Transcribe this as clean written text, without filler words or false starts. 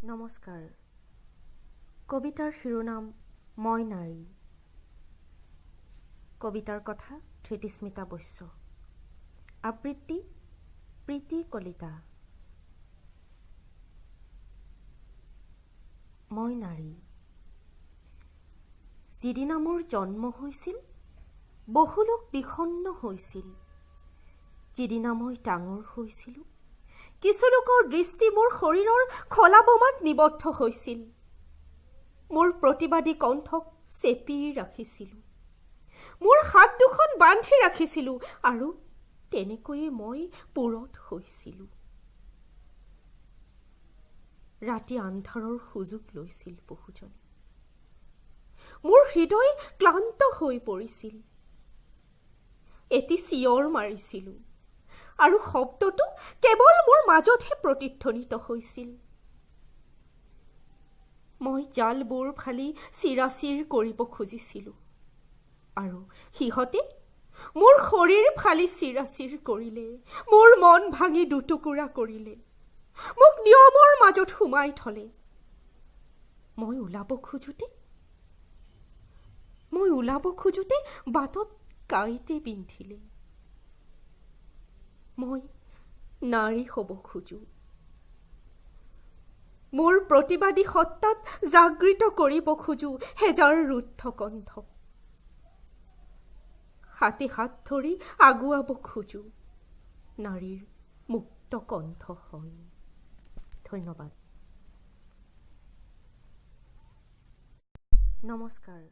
নমস্কাৰ। কবিতাৰ শিৰোনাম মই নাৰী। কবিতাৰ কথা ধৃতিস্মিতা বৈশ্য, আবৃত্তি প্ৰীতি কলিতা। মই নাৰী। যিদিনা মোৰ জন্ম হৈছিল বহুলোক বিষণ্ণ হৈছিল। যিদিনা মই ডাঙৰ হৈছিলোঁ কিছু লোকৰ দৃষ্টি মোৰ শৰীৰৰ খলা বোমাত নিবদ্ধ হৈছিল। মোৰ প্ৰতিবাদী কণ্ঠক চেপি ৰাখিছিলোঁ, মোৰ হাত দুখন বান্ধি ৰাখিছিলোঁ আৰু তেনেকৈয়ে মই পুৰঠ হৈছিলোঁ। ৰাতি আন্ধাৰৰ সুযোগ লৈছিল বহুজনে। মোৰ হৃদয় ক্লান্ত হৈ পৰিছিল। এটি চিঞৰ মাৰিছিলোঁ আৰু শব্দটো কেৱল মোৰ মাজতহে প্ৰতিধ্বনিত হৈছিল। মই জালবোৰ ফালি চিৰাচিৰ কৰিব খুজিছিলোঁ আৰু সিহঁতে মোৰ শৰীৰ ফালি চিৰাচিৰ কৰিলে, মোৰ মন ভাঙি দুটুকুৰা কৰিলে, মোক নিয়মৰ মাজত সোমাই থলে। মই ওলাব খোজোতে বাটত কাঁইটে বিন্ধিলে। মই নাৰী হ'ব খোজো। মোৰ প্ৰতিবাদী সত্তাত জাগৃত কৰিব খোজো হেজাৰ ৰুদ্ধ কণ্ঠ। হাতে হাত ধৰি আগুৱাব খোজো নাৰীৰ মুক্ত কণ্ঠ হৈ। ধন্যবাদ। নমস্কাৰ।